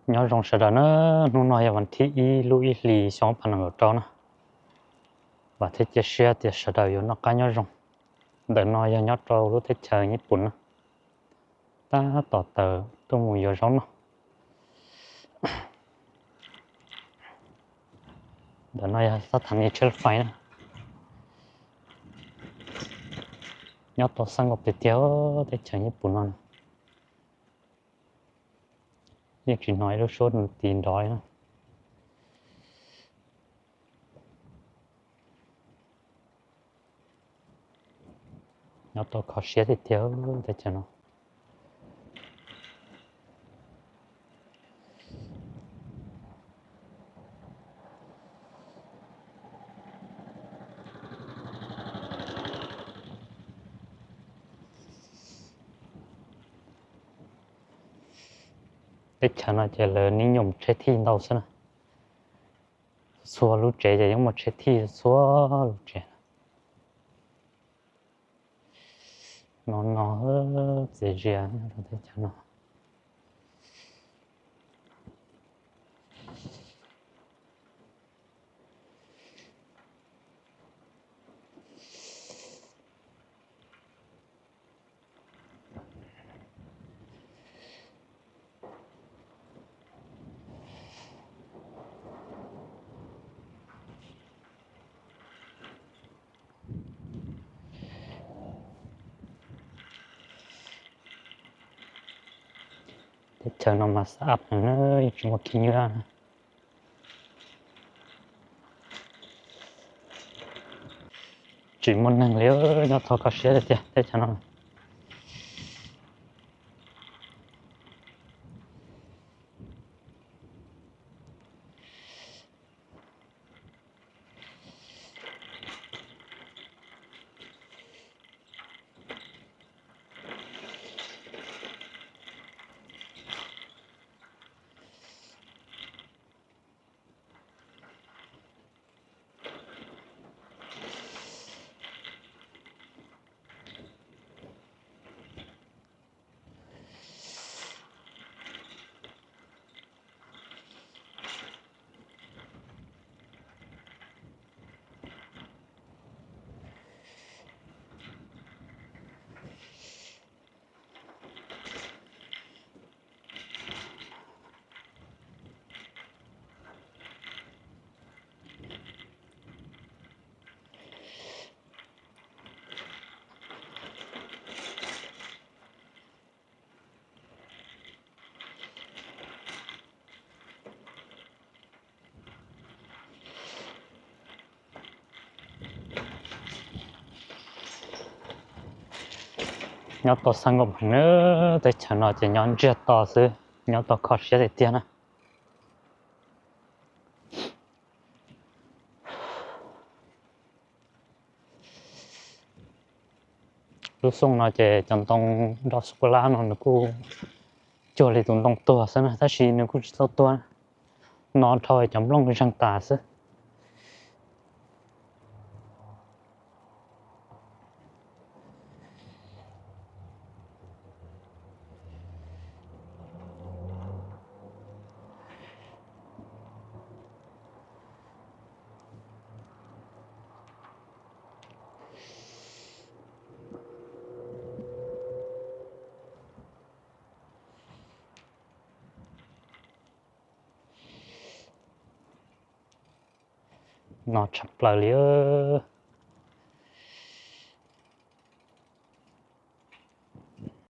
Nyob zoo sawv daws na, hnub no yog vas thib ib lub ib hlis xyoo ob phav nees nkaum rau na. Vam thiab cia siab tias sawv daws yuav noj qab nyob zoo. Ntawm no yog nyob rau lub teb chaws Nyij Pooj na. Tab tom tawm tuaj mus yuav zaub noj. Ntawm no yog xab thas nis tsheb fais na. Nyob tau xab nkaum tiag tiag teb chaws Nyij Pooj no. Yeej tsis hnov ib lub suab tis nrov li na. Nyob tau kho siab tiag tiag teb chaws no. Teb chaws no ces lawv nib nyom tsheb thij ntau xwb na. Txhua lub tsev ces yeej muaj tsheb thij txhua lub tsev. No no txias zias teb chaws no. Teb chaws no mas xab ab heev na, yeej tsis muaj khib nyiab na. Tsis muaj neeg li, nyob tau kho siab tiag tiag teb chaws no. Nyob tau xab nkaum heev na, teb chaws no ces nyob ntsiag to xwb, nyob tau kho siab tiag tiag na. Lub xyoo no ces cov ntoo nroj xub kuas lab no nws kuj cuag li tus ntoo tuag xwb na, tab sis nws kuj tsis tau tuag, no dhau cov nplooj zeeg tas xwb. No tshaj plaws li.